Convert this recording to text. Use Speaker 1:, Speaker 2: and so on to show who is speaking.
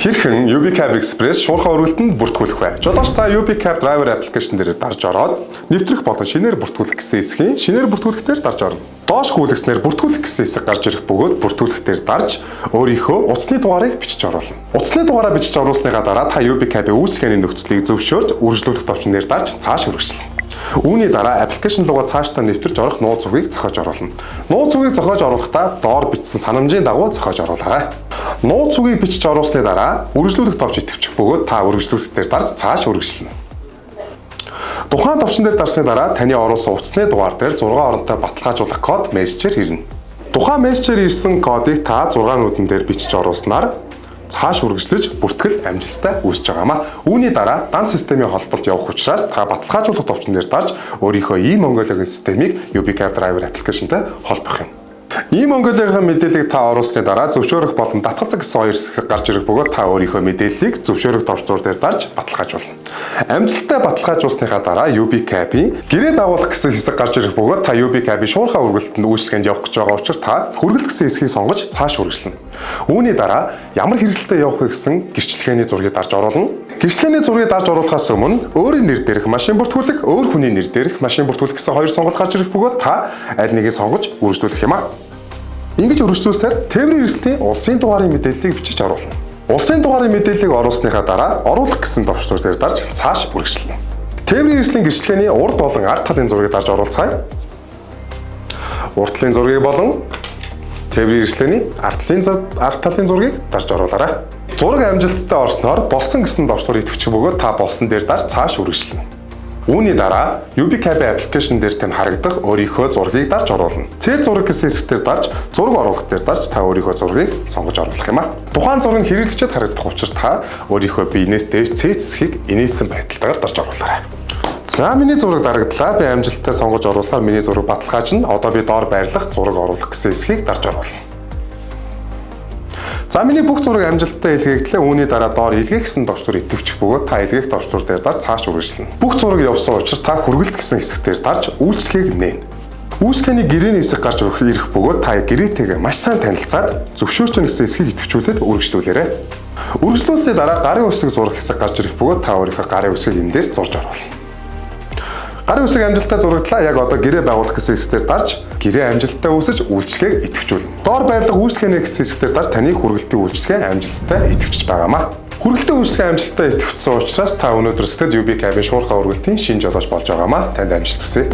Speaker 1: Хэрхэн UB Cab Express шуурхай өргөлтөнд бүртгүүлэх вэ? Жолооч та UB Cab Driver application дээр дарж ороод нэвтрэх болон шинээр бүртгүүлэх гэсэн хэсгийн шинээр бүртгүүлэх дээр дарж орно. Доош гүйлгэснээр бүртгүүлэх гэсэн хэсэг гарч ирэх бөгөөд бүртгүүлэх дээр дарж өөрийнхөө утасны дугаарыг бичиж оруулна. Утасны дугаараа бичиж оруулсныхаа дараа та UB Cab-ийн үйлчилгээний нөхцөлийг зөвшөөрч үргэлжлүүлэх товчон дээр дарж цааш үргэлжлэнэ. Үүний дараа application руугаа цаашдаа нэвтэрч орох нууц үгийг зохиож оруулна. Нууц үгийг зохиож оруулахдаа доор бичсэн санамжийн дагуу зохиож оруулаарай. Нууц үгийг бичиж оруулсны дараа үргэлжлүүлэх товч идэвхжих бөгөөд та үргэлжлүүлэх дээр дарж цааш үргэлжлэнэ. Тухайн товчон дээр дарсны дараа таны оруулсан утасны дугаар дээр 6 оронтой баталгаажуулах код мессежээр ирнэ. Тухайн мессежээр ирсэн кодыг та 6 нүдэн дээр бичиж оруулснаар цааш үргэлжлэж бүртгэл амжилттай үүсэж байгаа юм аа. Үүний дараа дан системийн холболт явах учраас та баталгаажуулах товчон дээр дарж өөрийнхөө e-Mongolia-гийн системийг UB Cab Driver application-тай холбох юм. E-Mongolia-гийн мэдээллийг та оруулсны дараа зөвшөөрөх болон татгалзах гэсэн хоёр хэсэг гарч ирэх бөгөөд та өөрийнхөө мэдээллийг зөвшөөрөх товчтуур дээр дарж баталгаажуулна. Амжилттай баталгаажуулсныхаа дараа UB Cab-ийн гэрээ дагуулах гэсэн хэсэг гарч ирэх бөгөөд та UB Cab-ийн шуурхай үргэлтэнд үйлчилгээнд явах гэж байгаа учраас та хүргэлт гэсэн хэсгийг сонгож цааш үргэлжлэнэ. Үүний дараа ямар хэрэгсэлтэй явах вэ гэсэн гэрчлэгээний зургийг дарж оруулна. Гэрчлэгээний зургийг дарж оруулахаас өмнө өөрийн нэр дээрх машин бүртгүүлэх, өөр хүний нэр дээрх машин бүртгүүлэх гэсэн хоёр сонголт гарч ирэх бөгөөд та аль нэгийг сонгож үргэлжлүүлэх юм аа. Ингэж үргэлжлүүлсээр тээврийн хэрэгслийн улсын дугаарын мэдээллийг бичиж оруулна. Улсын дугаарын мэдээллийг оруулсныхаа дараа оруулах гэсэн товчлуур дээр дарж цааш үргэлжлэнэ. Тээврийн хэрэгслийн гэрчлэгээний урд болон ард талын зургийг дарж оруулцгаая. Урд талын зургийг болон тээврийн хэрэгслэний ард талын зургийг дарж оруулаарай. Зураг амжилттай орсноор болсон гэсэн товчлуур идэвхжих бөгөөд та болсон дээр дарж цааш үргэлжлэнэ. Үүний дараа UB Cab application дээр тань харагдах өөрийнхөө зургийг дарж оруулна. C зураг гэсэн хэсэг дээр дарж зураг оруулах дээр дарж та өөрийнхөө зургийг сонгож оруулах юм а. Тухайн зураг нь хэрэглэгчид харагдах учраас та өөрийнхөө биенээс дээш C хэсгийг инээлсэн байдалтайгаар дарж оруулаарай. За, миний зураг дарагдлаа. Би амжилттай сонгож оруулснаар миний зураг баталгаажна. Одоо би доор байрлах зураг оруулах гэсэн хэсгийг дарж оруулна. За, миний бүх зураг амжилттай илгээгдлээ. Үүний дараа доор илгээх гэсэн товчлуур идэвхжих бөгөөд та илгээх товчлуур дээр дарж цааш үргэлжлэнэ. Бүх зураг явсан учраас та хүргэлт гэсэн хэсэг дээр дарж үйлчилгээг нээнэ. Үйлчилгээний гэрээний хэсэг гарч ирэх бөгөөд та гэрээтэйгээ маш сайн танилцаад зөвшөөрч байна гэсэн хэсгийг идэвхжүүлээд үргэлжлүүлээрэй. Үргэлжлүүлсний дараа гарын үсэг зурах хэсэг гарч ирэх бөгөөд та өөрийнхөө гарын үсгийг энэ дээр зурж оруулна. Гарын үсэг амжилттай зурагдлаа. Яг одоо гэрээ байгуулах гэсэн хэсгээр дарж гэрээ амжилттай үүсэж үйлчилгээг идэвхжүүлнэ. Доор байрлах үйлчилгээний гэсэн хэсгээр дарж таны хүргэлтийн үйлчилгээ амжилттай идэвхжиж байгаа юм аа. Хүргэлтийн үйлчилгээ амжилттай идэвхжсэн учраас та өнөөдөр сэтгэл UB Cab-ын шуурхай үргэлтийн шинэ жолооч болж байгаа юм аа. Танд амжилт хүсье.